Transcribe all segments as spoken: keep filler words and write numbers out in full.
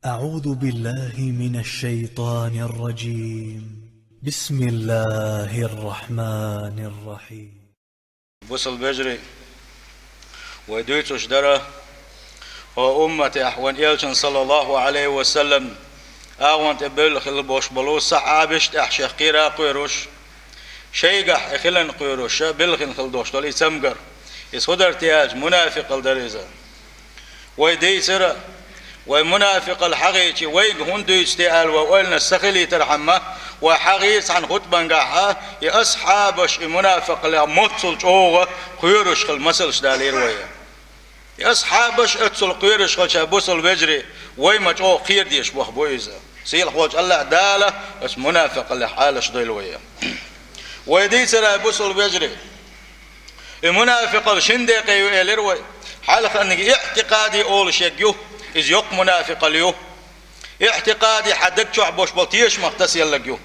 أعوذ بالله من الشيطان الرجيم. بسم الله الرحمن الرحيم. Бусалба вежарий, вай дуьйцуш дара, хӀо умматехь вайн элчан, саллаллаху Ӏалайхи ва саллам, агӀон тӀе бевлла хилла болуш болу сахьабаш тӀехь шех кхера а кхоьруш, шайгахь и хиларна кхоьруш, билхина хилла долуш долу и цамгар. Иза хӀун дара те аьлча, мунафикъалла дара иза. Вай дийцира, вай мунафикъалла хьахийча, вайга хӀунда дуьйцу те аьлла вай ойланаш ца хилийтархьама, вай хьахийра цхьана хутбангахь, и асхьабаш и мунафикъаллех моццул чӀогӀа кхоьруш хилла масалш далийра вай. И асхьабаш оццул кхоьруш хилча, бусалба вежарий, вай ма чӀогӀа кхера дезаш боху бу иза. Сийлахь волчу АллахӀ Дала оцу мунафикъаллех Ӏалаш дойла вай. Вай дийцира, бусалба вежарий, и мунафикъалла шина декъе ю элира вай. Хьалханиг иӀтикъади олуш ерг ю, иза йоккха мунафикъалла ю. ИӀтикъади хьан даг чохь болуш болу тешамах тасаелларг ю.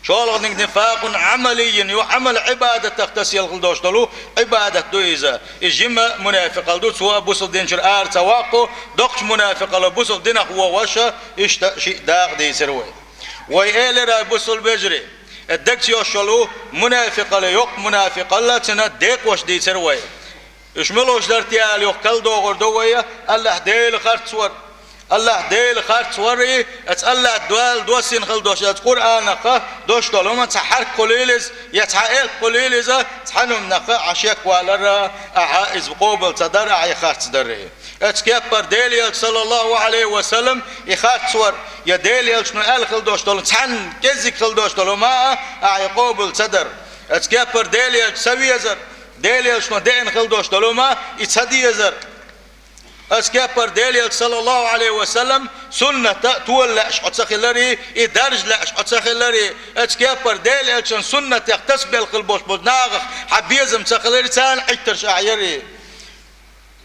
ШолгӀаниг нифакъун Ӏамалиййин ю, Ӏамал-Ӏибадатах тасаелла хилла долуш долу Ӏибадат ду иза. И жима мунафикъалла ду, цо а бусалба динчуьра ара ца ваккху, доккхачу мунафикъалла бусалба динах вогӀуш, иштта шиъ дакъа дийцира вай. Вай элира, бусалба вежарий, э, дагца йолуш йолу мунафикъалла, йоккха мунафикъалла, цуьнан декъош дийцира вай. Уьш муьлш дара те аьлла, юха кхалдогӀур ду вай, АллахӀ Дела харцвар. АллахӀ Дела харцвар и, оцу АллахӀ Дала доссийна хилла долуш, оцу Къуръанах долуш долу хӀума цхьа хьарк хуьлийла иза, я цхьа элп хуьлийла иза, цхьана хӀуманах Ӏа шек валара, ахьа иза къобал ца дара, ахьа и харц дара. Оцу кеппара Делан элча, саллаллаху Ӏалайхи ва саллам, и харцвар, я Делан элчано аьлла хилла долуш долу, цхьанна кӀеззиг хилла долуш долу хӀума а, ахьа и къобал ца дара. Оцу кеппара Делан элча ца везар, Делан элчано деана хилла долуш долу хӀума а, и ца дезар. Оцу кеппара Делан элча, саллаллаху Ӏалайхи ва саллам, суннат а тола лаьаш хьо ца хилари, и даржа лаьаш хьо ца хилари, оцу кеппара Делан элчан суннатех тасабелла хилла болуш болу нахах хьан безам ца хилари, царна Ӏиттарш ахьа яри.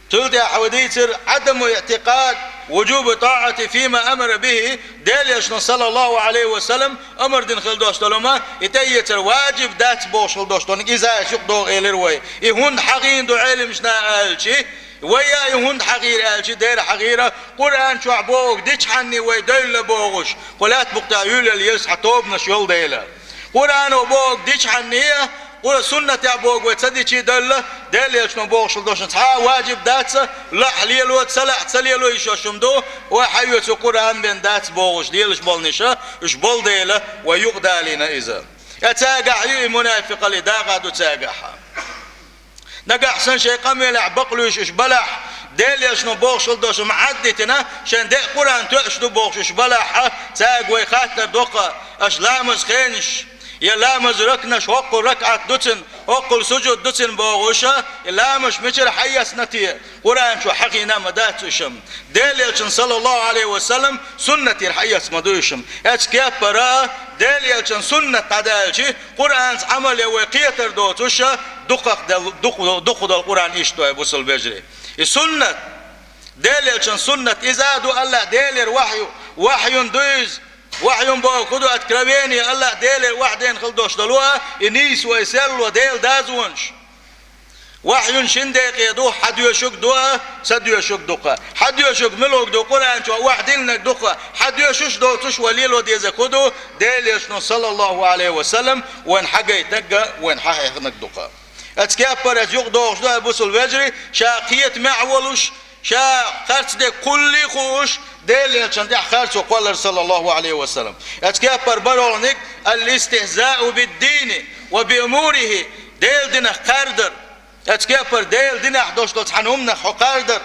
Цул тӀаьхьа вай дийцира Ӏадаму иӀтикъад вуджуби тӀаӀати фима амара бихи, Делан элчано, саллаллаху Ӏалайхи ва саллам, амар дина хилла долуш долу хӀума, и тӀеэцар ваджиб дац бохуш хилла долуш долу, иза аша юкъадогӀу элира вай. И хӀунда хьахийна ду Ӏеламнаха аьлчи, вай а и хӀунда хьахийра аьлчи, дера хьахийра, Къуръан чохь бохург дичхьанний вай девлла бохуш, кху лаьтта букъ тӀехь юьйлалла елла цхьа тобанаш йолу дела. Къуръано бохург дичхьанний а, Къура суннатехь бохург вай ца дичий девлла, Делан элчано бохуш хилла долуш цхьа а ваджиб дац, лахь лело, ца лахь ца лело йиш йолуш хӀума ду, вай хьаоьцу Къуръан бен дац бохуш лелаш болу хӀуманаш, уьш болу дела, вай юкъадалийна иза. Я цаьргахь ю и мунафикъаллин дакъа ду цаьргахь. Нагахь санна шайн къамелехь бакълуьйш уьш балахь, Делан элчано бохуш хилла долуш хӀума Ӏаддитина, шайн деа Къуръан тоьуш ду бохуш уьш балахь, цаьрга вай хаттар до-кх, аша ламаз хенаш, я ламаз ракнаш хӀоккхул ракаӀат ду цуьнан, хӀоккхул сужуд ду цуьнан бохуш, и ламазаш мичара хьаэцна те, Къуръан чу хьахийна ма дац уьш-м. Делан элчан, саллаллаху Ӏалайхи ва саллам, суннатера хьаэцна ма ду уьш-м. Оцу кеппара Делан элчан суннат дӀадаьлчи, Къуръанца Ӏамал ян вай кхетар доцуш, дукхах дел-, дукх-, дукхах долу Къуръан иштта ду, бусалба вежарий. И суннат, Делан элчан суннат, иза а ду АллахӀ Делера вахью, вахьюн ду иза. Вахьюн бохург хӀун ду? Откровение, АллахӀ Делера вахьдена хилла долуш долу а, и нийса вай серло Делан дозанаш. Вахьюн шина декъе ду, хьан доьшург ду а, ца доьшург ду-кх. Хьан доьшург мила ду? Къуръан чохь вахьдиллинарг ду-кх. Хьан доьшуш доцуш вай лело дезарг хӀун ду? Делан элчано, саллаллаху Ӏалайхи ва саллам, вайна хьагайтинарг а, вайна хьахьехнарг ду-кх. Оцу кеппара иза юкъадогӀуш ду, бусалба вежарий, ша кхетамехь а волуш, ша харц дерг кхуллий а хууш, Делан элчанна тӀехь харцо кхоллар, саллаллаху Ӏалайхи ва саллам. Оцу кеппара бархӀалгӀаниг, ал-истихзау бид-дини ва би умурихи, Делан динах кхардар. Оцу кеппара Делан динехь долуш долу цхьана хӀуманах хьо кхардар.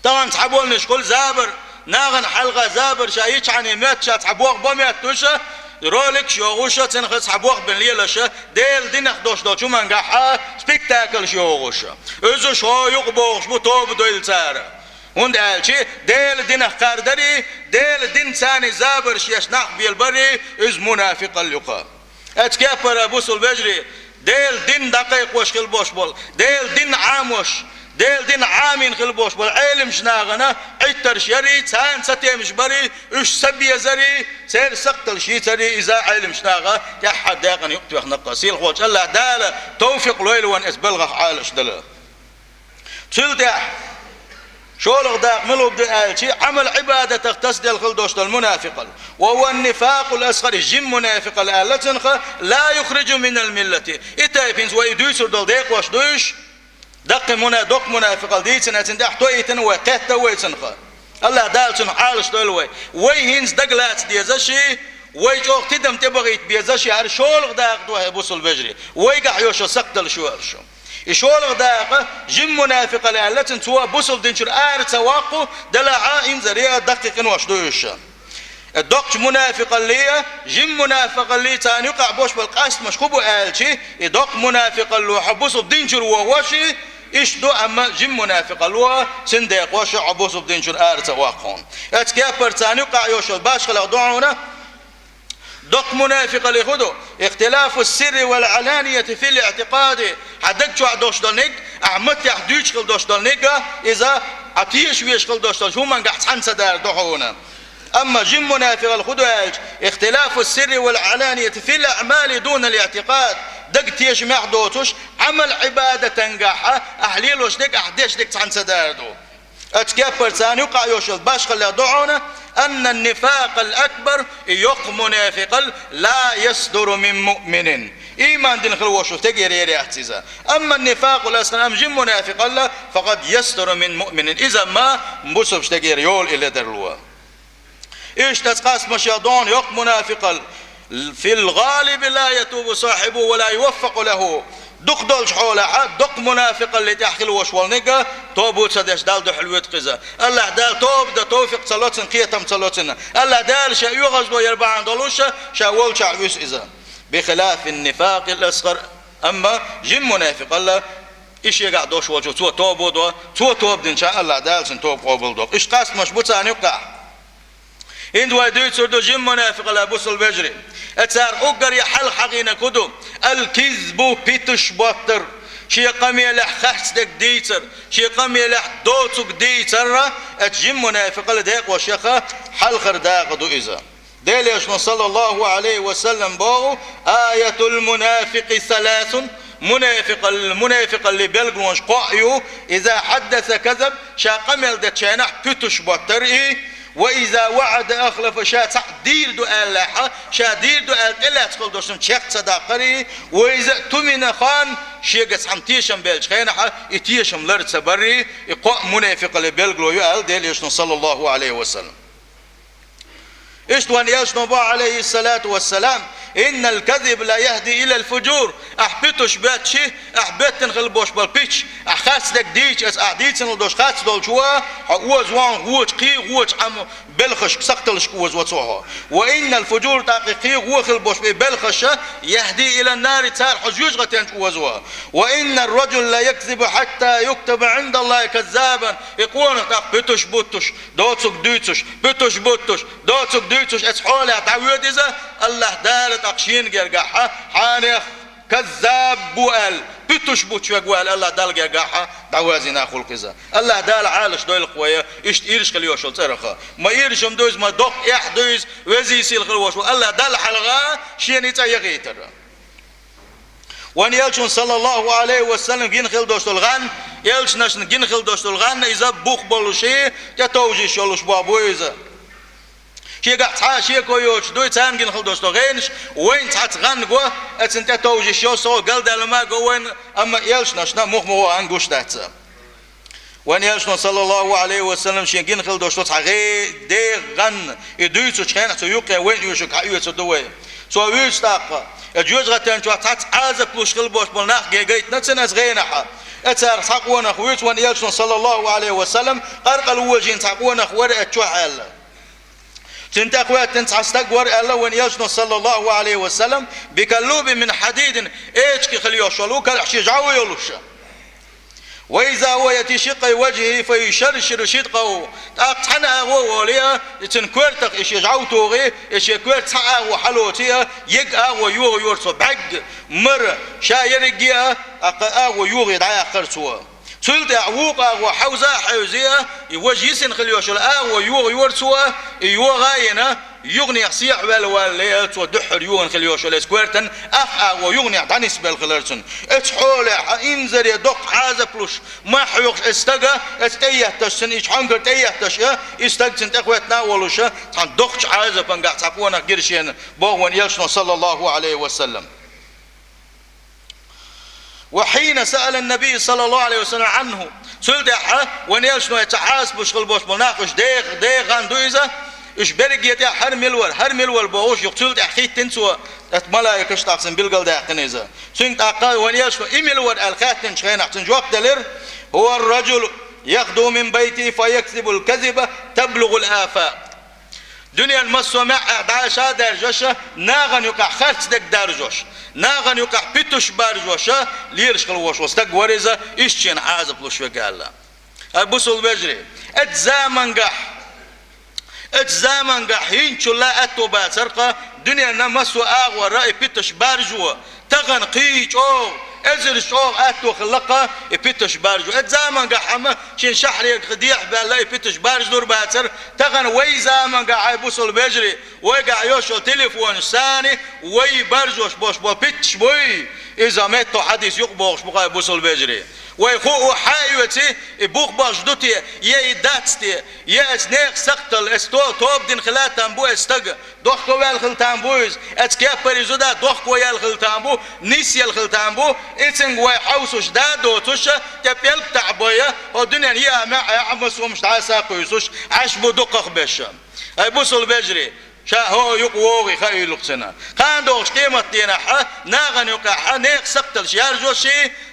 Тахана цхьаболнаш хуьлу забар, нахана хьалха забар ша йичхьана метта ша цхьа бохбо меттуш, роликаш йогӀуш, цуьнан хаза цхьа бохбен лелаш, Делан динах долуш долчу хӀумангахь спектакльш йогӀуш. Иза уьш хьо юкъа бохуш бу тоба дойла цара. ХӀунда аьлча Делан динах кхардарий, Делан дин царний забарш еш нах белабарий, иза мунафикъалла ю-кх. Оцу кеппара, бусалба вежарий, Делан дин дӀакхайкхош хилла болуш болу, Делан дин Ӏамош, Делан дин Ӏамийна хилла болуш болу Ӏеламчу нахана Ӏиттарш ярий, царна сатемаш барий, уьш са безарий, церан сакхталш йийцарий, иза Ӏеламчу наха тӀаьххьара декъана юкъатоьхна-кх. Сийлахь волчу АллахӀ Дала тавфикъ лойла вайна иза балхах Ӏалаш дала. Цул тӀаьхьа ШолгӀа дакъа мила ду аьлча, Ӏамал-Ӏибадатах тасаделла хила долуш долу мунафикъалла. «وهو النفاق الأصغر», жима мунафикъалла аьлла цунах, «لا يخرج من الملة». И тайпанца вай дуьйцур долу декъош дуй уьш, даккхий муна-, доккха мунафикъалла дийцина, цуьнан тӀехь тоийтина вай, кхетта вай цунах. АллахӀ Дала цунах Ӏалаш дойла вай. Вай хӀинца дагалаца дезаш, вай чӀогӀа тидам тӀебахийта безаш, хӀара шолгӀа дакъа ду хье, бусалба вежарий. Вайгахь йошу сакхталла шу аьлла шу. И шолгӀа дакъа жима мунафикъалла аьлла цунах, цо бусалба дин чуьра ара ца ваккху, делахь а инзаре а даккхий къинош ду уьш. Э, доккхачу мунафикъалле а, жима мунафикъалле а царна юкъахь болуш болу къастамаш хӀун бу аьлча, и доккха мунафикъалло хьо бусалба дин чуьра вогӀуш, иштта ду, амма жима мунафикъалло цуьнан декъош хьо бусалба дин чуьра ара ца ваккха хьуна. Оцу кеппара царна юкъахь йошу башхаллех ду хьуна. Доккха мунафикъалла хӀун ду? «اختلاف السر والعلانية في الاعتقاد». Хьан даг чохь долуш долу ниг, ахьа маттехь дуьйцуш хила долуш долу ниг, иза ахьа теша веш хила долуш долчу хӀумангахь цхьаьна ца дара ду хьуна. Амма жима мунафикъалла хӀун ду аьлча, «اختلاف السر والعلانية في الأعمال دون الاعتقاد». Даг тешамехь доцуш, Ӏамал-Ӏибадатангахь ахьа лелош дерг, ахьа деш дерг цхьаьна ца дара ду. Оцу кеппара царна юкъахь йошу башхаллех ду хьуна: «أن النفاق الأكبر», и йоккха мунафикъалла, «لا يصدر من مؤمن». Ийман дина хила волуш волу стегера яц иза. «أما النفاق الأصغر», амма жима мунафикъалла, «فقد يصدر من مؤمن». Иза ма бусалба стегера йолу и ледарло. Иштта оцу къастамашех ду хьуна йоккха мунафикъалла: «في الغالب لا يتوب صاحبه ولا يوفق له». Дукха долчу хьолахь, доккха мунафикъалле тӀехь хила волуш волу ниг, тоба ца деш, Далла дуьхьал воьду-кх иза. АллахӀ Дала тоба дан товфикъ ца ло цунна, кхетам ца ло цунна. АллахӀ Дала ша оьгӀаздо яр бахьана долуш, ша волчохь вуьсу иза. «بخلاف النفاق الأصغر». Амма жима мунафикъалла, и шегахь долуш волчо цо тоба до, цо тоба динчохь АллахӀ Дала цуьнан тоба къобалдо-кх. Иштта къастамаш бу царна юккъехь. ХӀинца вай дуьйцур ду жима мунафикъалла, бусалба вежарий. Э, царах уггаре хьалха хьахийнарг хӀун ду? «الكذب», питуш боттар, шен къамелехь харц дерг дийцар, шен къамелехь доцург дийцар, э, жима мунафикъалла декъошех хьалхара дакъа ду иза. Делан Элчано, саллаллаху Ӏалайхи ва саллам, боху: «آية المنافق ثلاث». Мунафикъал-, мунафикъаллин билгалонаш кхоъ ю: «إذا حدث كذب», ша къамел дечу хенахь питуш боттар и, «وإذا وعد أخلف», ша цхьаъ дийр ду аьллехь, ша дийр ду аьлла тӀелаьцна хила долуш чекх ца даккхар и, «وإذا اؤتمن خان», шега цхьамма тешам беллачу хенахь и тешам лар ца бар и, и кхоъ мунафикъаллин билгало ю аьлла Делан Элчано, саллаллаху Ӏалайхи ва саллам. Иштта вайн Элчано боху, Ӏалайхиссалату вассалам: «إن الكذب ليهدي إلى الفجور». Ахь питуш бетташ, ахь беттина хила болуш болу питуш, ахь харц дерг дийча, аса ахь дийцина хила долуш харц долчо, хьо оза вахана вочу, кхин а вочу Ӏамо белхашка, сакхталлашка оза вац хьо. «وإن الفجور», тӀаккха кхин а вон хила болуш бен белхаш, «يهدي إلى النار», цара хьо жоьжахатенчу оза вац. «وإن الرجل ليكذب حتى يكتب عند الله كذابا». И къонах тӀаккха питуш буттуш, доцург дуьйцуш, питуш буттуш, доцург дуьйцуш, оцу хьолехь дӀавоьду иза, АллахӀ Дала тӀаккха шена гергахь хьанех каззаб ву аьлла, питуш буттуш верг ву аьлла, АллахӀ Далла гергахь дӀавоьзна хуьлу-кх иза. АллахӀ Дала Ӏалаш дойла-кх вай иштта ирча хила йолуш йолу цӀарах. Ма ирча-м ду иза, ма доккха эхь ду иза, везий-сийлахь хила волуш волу АллахӀ Далла хьалха шена и цӀа яхийтар. Вайн Элчано, саллаллаху Ӏалайхи ва саллам, гина хила долуш долу гӀан, элчанашна гина хила долуш долу гӀан, иза бух болуш, тӀетовжийш йолуш боху бу иза. Шегахь цхьа а шеко йоцуш дуй царна гина хила долуш долу гӀенаш, вайна цхьацца гӀан го, оцунна тӀетовжийш йо, со галдаьлла ма го вайна, амма элчанашна муха-муха гӀан гуш дац. Вайн Элчано, саллаллаху Ӏалайхи ва саллам, шен гина хила долуш долу цхьа гӀе-, дегӀан, и дуьйцучу хенахь цу юккъе вайна оьшург хьан оьцур ду вай? Цо вуьйцу тӀаккха, и жоьжахатен чохь цхьацца Ӏазап луш хила болуш болу нах гергайтина цунна оцу гӀенахь. И царах цхьа къонах вуьйцу вайн Элчано, саллаллаху Ӏалайхи ва саллам, къаркъал вожийна цхьа къонах вара оцу чохь аьлла. Цуьнан тӀе хӀоьттина цхьа стаг вара аьлла вайн Элчано, саллаллаху Ӏалайхи ва саллам, «بكلوب من حديد», эчкъи хила йолуш волу, карахь шен жӀов йолуш. «وإذا هو يأتي شقي وجهه فيشرشر شدقه». ТӀаккха цхьана агӀо а волий, и цуьнан коьртах и шен жӀов тухий, и шен коьрта цхьа агӀо хьалоций, егга агӀо йогӀу йора цо бӀаьрг, мара, ша ерриге а, тӀаккха агӀо йогӀий дӀаяьккхара цо. Цул тӀаьхьа вукху агӀо хьовза а хьевзий, и важа йисина хила йолуш йолу агӀо йогӀу йора цо, и йогӀа а йина, Юханехьа сехьаваьлла валлалц цо дуьххьара юхана хила йиш йолу иза коьртан, ах агӀо юханехьа дӀанисбелла хилар цуьнан. Оцу хьолехь инзаре доккха Ӏазап луш, мах хьоькхуш, и стаг, оцу тӀе а етташ цуьнан, и хьоьнгара тӀе а етташ, и стаг цуьнан тӀекхеттина а волуш, цхьана доккхачу Ӏазапангахь цхьа къонах гира шена, боху вайн элчано, саллаллаху Ӏалайхи ва саллам. وحين سأل النبي صلى الله عليه وسلم عنه. Цул тӀаьхьа вайн элчано цу Ӏазапаш хилла болуш болу нах, уьш деха, деха хан ду иза, уьш берриге тӀехь хӀара мила вара, хӀара мила вара бохуш, юха цул тӀаьхьа хӀиттина цо, тӀаккха малайкаш тӀаккха цунна билгалдаьккхина иза. Цуьнга тӀаккха вайн элчано и мила вара аьлла хаьттинчу хенахь цуьнга жоп делира: هو الرجل يغدو من بيته فيكذب الكذبة تبلغ الآفاق. Дуьненан массо а маьӀӀехь дӀаша а даьржаш, нахана юкъахь харц дерг даржош, нахана юкъахь питуш баржош лелаш хилла волуш волу стаг вара иза, иштта шена Ӏазап луш верг аьлла. Ай бусалба вежарий, оцу замангахь, оцу замангахь хӀинцачул а аьтто бацара-кх дуьненан массо а агӀор и питуш баржо, тахана кхин а чӀогӀа, эзарш чӀогӀа аьтто хилла-кх и питуш баржо. Оцу замангахь хӀума шен шахьарегахь дехьабаьлла и питуш баржадур бацара, тахана вай замангахь, ай бусалба вежарий, вайгахь йолуш йолу телефонаш санна, вай баржош болуш болу питуш буй, иза метто хьадис юкъа бохуш бу-кх, ай бусалба вежарий. Вай хуу хьаоьцу, и бух божуш ду те, я и дац те, я оцу нехан сакхтал, оцу то-, тоба дина хила там бу оцу стага, дохко ваьлла хила там бу иза, оцу кеппара и зуда дохко яьлла хила там бу, нисъелла хила там бу, и цуьнга вай хьовсуш да а доцуш, тӀе пӀелг таӀ бай, хӀокху дуьненан еа маьӀӀехь а массо а хӀумаш дӀаса а кхуьйсуш, Ӏаш бу дукхах беш. Ай бусалба вежарий, ша хӀокху юкъа вогӀий хаийла-кх цуьнан. Кхана догӀучу къематдийнахь нахана юкъахь нехан сакхталш яржош,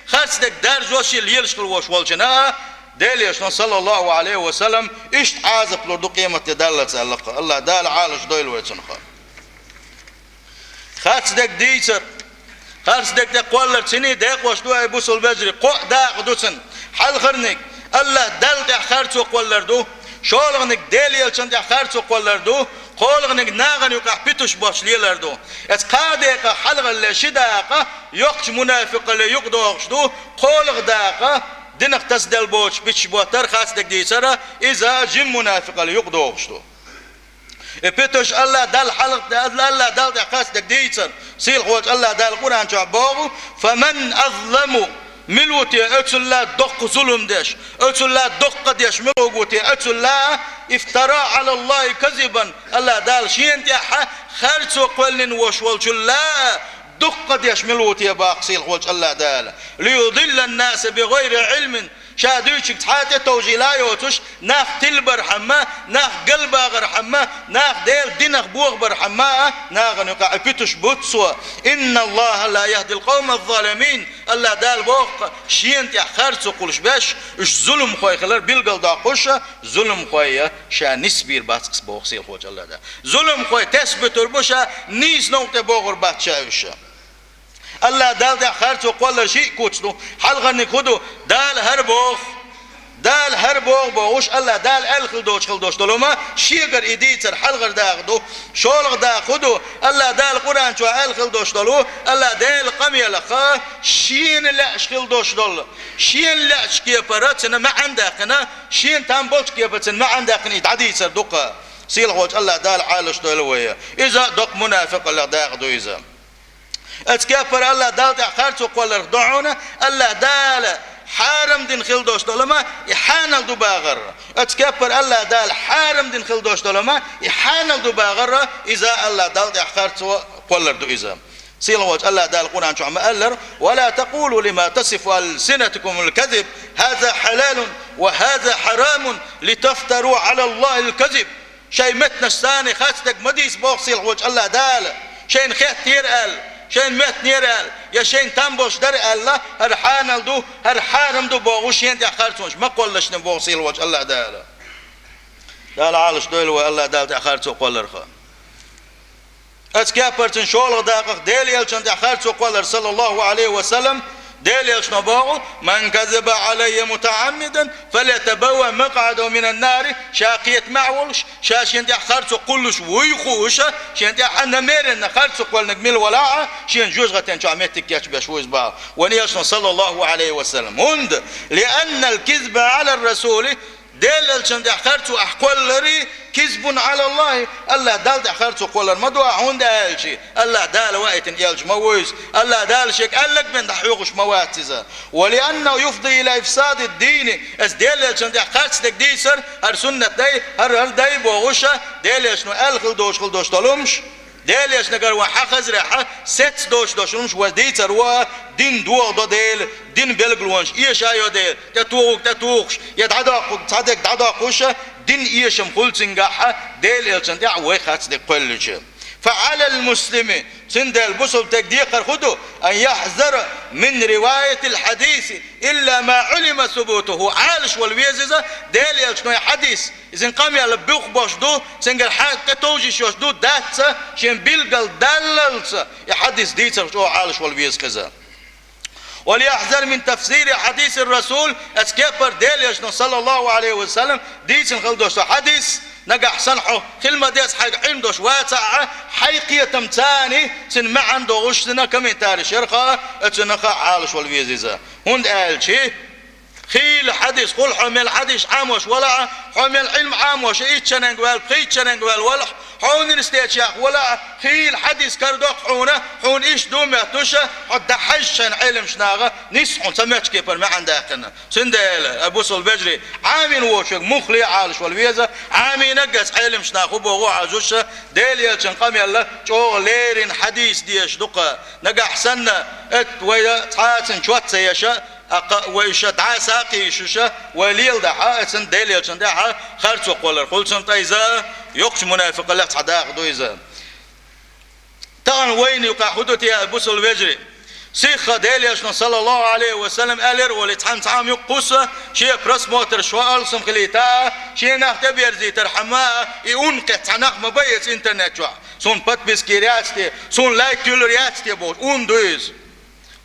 харц дерг даржош лелаш хилла волуш волчунна Делан элчано, саллаллаху Ӏалайхи ва саллам, иштта Ӏазап лур ду къематде даллалц аьлла-кх. АллахӀ Дала Ӏалаш дойла вай цунах. Харц дерг дийцар, харц дерг тӀе кхоллар цуьнан декъош ду, ай бусалба вежарий, кхоъ дакъа ду цуьнан. Хьалхарниг, АллахӀ Далла тӀехь харцо кхоллар ду, шолгӀаниг Делан элчанна тӀехь харцо кхоллар ду, кхоалгӀаниг нахана юкъахь питуш боцуш лелар ду. Оцу кхаа декъах хьалхале ши дакъа йоккхачу мунафикъалле юкъадогӀуш ду, кхоалгӀа дакъа динах тасаделла боцуш питуш боттар, харц дерг дийцар, иза жима мунафикъалле юкъадогӀуш ду. И питуш АллахӀ Далла хьалха, АллахӀ Далла тӀехь харц дерг дийцар. Сийлахь волчу АллахӀ Дала Къуръан чохь боху: «Фаман азламу», мила ву те оцулла доккха зулам деш, оцулла дуккха деш мила ву те оцулла, «ифтара Ӏала АллахӀи казибан», АллахӀ Дала шена тӀехь харцо кхоьллина волуш волчулла дуккха деш мила ву те боху сийлахь волчу АллахӀ Дала, «лиюдиллан-наса бигӀайри Ӏилмин», ша дуьйцург цхьа а тӀетовжийла а йоцуш, нах тилбархьама, нах галбахархьама, нах Делан динах бохабархьама а нахана юкъахь и питуш буц цо. «ИнналлахӀа ла яхӀдил къавмаз-залимин», АллахӀ Дала боху, шена тӀехь харцо кхуллуш беш, уьш зуламхой хилар билгалдоккхуш, зуламхой ша нисбийр бац аса боху сийлахь волчу АллахӀ Дала. Зуламхой тесна буьтур бу ша, нийса новкъа тӀе бохур бац ша уьш. АллахӀ Далла тӀехь харцо кхоллар шиъ куц ду. Хьалхарниг хӀун ду? Дала хӀара боху. Дала хӀара боху бохуш, АллахӀ Дала аьлла хила доцуш хила доцуш долу хӀума, шегара и дийцар хьалхара дакъа ду. ШолгӀа дакъа хӀун ду? АллахӀ Дала Къуръан чохь аьлла хила доцуш долу, АллахӀ Делан къамелах шена лаьаш хила доцуш долу, шена лаьачу кепара цуьнан маьӀна даьккхина, шена там болчу кепара цуьнан маьӀна даьккхина и дӀадийцар ду-кх. Сийлахь волчу АллахӀ Дала Ӏалаш дойла вай. Иза доккха мунафикъаллех дакъа ду иза. Оцу кеппара АллахӀ Далла тӀехь харцо кхолларх ду хьуна, АллахӀ Дала хьарам дина хила доцуш долу хӀума, и хьанал ду бахар. Оцу кеппара АллахӀ Дала хьарам дина хила доцуш долу хӀума, и хьанал ду бахар, иза АллахӀ Далла тӀехь харцо кхоллар ду иза. Сийлахь волчу АллахӀ Дала Къуръан чохь ма-аллара: «Ва ла такъулу лима тасифу алсинатукумул казиб, хаза хьалалун ва хаза хьарамун, литафтару Ӏала АллахӀил казиб». Шайн меттанаш санна харц дерг ма дийца боху сийлахь волчу АллахӀ Дала. Шайна хеттера аьлла, шайна моьттинера аьлла, я шайна там болуш дара аьлла, хӀара хьанал ду, хӀара хьарам ду бохуш, шена тӀехь харцонаш ма кхоллалаш боху сийлахь волчу АллахӀ Дала. Дала Ӏалаш дойла вай АллахӀ Далла тӀехь харцо кхолларх. Оцу кеппара цуьнан шолгӀа дакъах Делан элчанна тӀехь харцо кхоллар, саллаллаху Ӏалайхи ва саллам, Делан элчано боху: «Ман казаба Ӏалаййа мутаӀаммидан, фалятабавваъ макъӀадаху минан нари». Ша кхета маьӀ волуш, ша шена тӀехь харцо кхуллуш вуй хууш, шена тӀехь намеренно харцо кхоьллинарг мила валахь а, шена жоьжахатин чохь меттиг кечбеш ву иза боху вайн элчано, саллаллаху Ӏалайхи ва саллам. ХӀунда? «Лианнал казиба Ӏалар расули», Делан элчанна тӀехь харцо ахь кхоллар, кизбун Ӏала АллахӀ, АллахӀ Далла тӀехь харцо кхоллар ма ду ахь, хӀунда аьлча АллахӀ Дала ваийтина элча ма ву иза, АллахӀ Дала шега аьлларг бен дӀахьоьхуш ма вац иза. Ва лианнаху юфди ила ифсадид-дини, иза Делан элчанна тӀехь харцдерг дийцар, хӀара суннат дай, хӀара, хӀара дай бохуш, Делан элчано аьлла хила долуш, хила долуш долу хӀумнаш, Делан элчанагара вай хьахазарехь, сецца доцуш долуш хӀумнаш вай дийцар ву, дин дохадо дела, дин билгалонаш эша а йо дела, тӀетухург тӀетухуш, я дӀадоккхург цхьадерг дӀадоккхуш, дин эшам хуьлу цуьнгахь, Делан элчанна тӀехь вай харцдерг кхоьллича. Фа Ӏалал муслими, цундела бусалба стеган декхар хӀун ду, ан яхьзара мин риваятил хьадиси илла ма Ӏулима субутуху, Ӏалаш вала веза иза, Делан элчано хьадис, иза къамел бух бош ду, цуьнгара хьа тӀетовжа йиш йош ду, дац, шен билгал даллалца, и хьадис дийцарх чӀогӀа Ӏалаш вала веза хеза. Ва лияхьзар мин тафсири хьадисир расул, оцу кепара Делан элчано, саллаллаху Ӏалайхи ва саллам, дийцина хила долуш ду хьадис, нагахь санна хьо хила ма деза хьайга Ӏилма долуш вацахь а, хьайн кхетам царний, цуьнан маьӀна дохуш, цуьнан комментарий шерха, оцунах а Ӏалаш вала веза иза. ХӀунда аьлча, хийла хьадис хуьлу хьо мел хьадис Ӏамош валахь, хьо мел Ӏилма Ӏамош, итт шеренга ваьлла, пхийтта шеренга ваьлла валахь, хьо университетехь валахь, хийла хьадис карадоккху хьуна, хьуна иштта ду моьттуш, хьо дӀахьажча шайн Ӏеламчу наха, нисса хьуна цу моьттучу кепара маьӀна даьккхина. Цундела, ай бусалба вежарий, Ӏамийна воцург муха ле Ӏалаш вала веза, Ӏамийнарг а Ӏеламчу наха хӀун боху хьажуш, Делан элчан къамел чӀогӀа леррина хьадис дезаш ду-кх. Нагахь санна, эт вай цхьаццанна чот ца еш, а кха вай ша дӀаса а кхийсуш, вай леладахь, оцу Делан элчанна тӀехь харцо кхоллар хуьлу цунна, ткъа иза йоккхачу мунафикъаллех цхьа дакъа ду иза. Тахана вайна юкъахь хӀун ду те, бусалба вежарий? Сихха Делан элчано, саллаллаху Ӏалайхи ва саллам, аьллера вали цхьана цхьамма юкъа кхуссу, шен просмотраш, шен алсам хилийта а, шен нах тӀеберзийтархьама а, и ун кхетта цхьа нах ма бай иза интернет чохь. Суна подписка йийр яц те, суна лайк туьллур яц те бохуш, ун ду иза.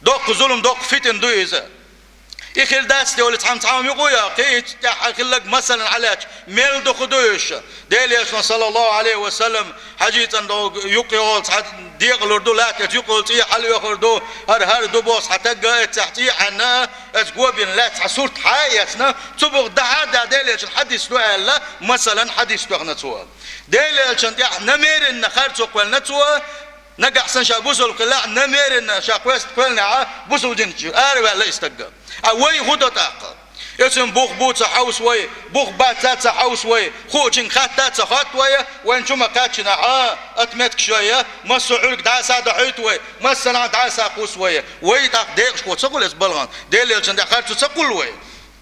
Доккха зулам, доккха фитна ду иза. И хир дац те вали цхьамма цхьамма юкъа а йоккхий, и тӀехь хилларг масалан хьалаьцча, мел дукха ду уьш. Делан элчано, саллаллаху Ӏалайхи ва саллам, хьажий цӀанна юкъа йолу цхьа декъалур ду, латта оцу юкъа йолу цӀий хьалаоьхур ду, хӀара-хӀара ду боху цхьа таг а, эццехь цӀий а Ӏенна, оцу гобина лаьцна цхьа сурт хьа а эцна, цу буха дӀахьа Делан элчан хьадис ду аьлла, масалан, хьадис тоьхна цо. Делан элчанна тӀехь намеренно харцо кхоьллина цо, нагахь санна ша бусалба хилахь, намеренно ша кхоьст кхоьллинехь, бусалба динчуьра араваьлла и стаг. А вай хӀун до тӀаккха? Оцун бух бу ца хьовса вай, бух бац а ца хьовса вай, хуучуьнга хатта а ца хотту вай, вайна чу ма кхаьччинехь, отметкаш йой, массо а Ӏуьрг дӀаса а дохьуьйту вай, массанхьа дӀаса а кхуссу вай. Вай тӀаккха декъашхо ца хуьлу оцу балхана, Делан элчанна тӀехь харцо ца кхуллу вай.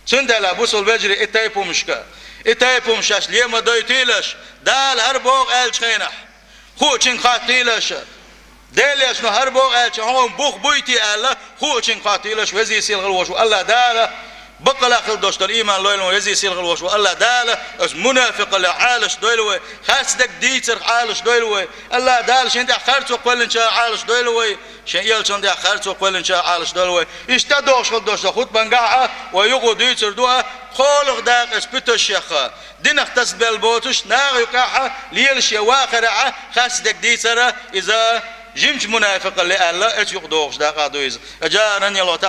Цундела, бусалба вежарий, и тайпа хӀумнашка, и тайпа хӀумнаш шаьш ле ма дойтуьйлаш, Дала хӀара боху аьллачу хенахь. Хуучуьнга хоттуьйлаш. Делан элчано хӀара боху аьлча, хьуна бух буй те аьлла, хуучуьнга хоттуьйлаш, везий сийлахь волуш волу АллахӀ Дала, баккъалла хила долуш долу ийман лойла везий сийлахь волуш волу АллахӀ Дала, оцу мунафикъаллех Ӏалаш дойла вай, харцдерг дийцарх Ӏалаш дойла вай, АллахӀ Дала шен тӀехь харцо кхоьллинчарах Ӏалаш дойла вай, шен элчанна тӀехь харцо кхоьллинчарах Ӏалаш дойла вай. Иштта дохуш хила долуш долу хутбангахь а, вай юкъа дуьйцур ду а, кхоалгӀа дакъа эцу питошех, динах тасабелла боцуш, наха юкъахь а, лелаш я вахарехь а, харцдерг дийцар а, иза жимачу мунафикъалле аьлла, эцу юкъа дохуш дакъа а ду иза. Аджарани Аллах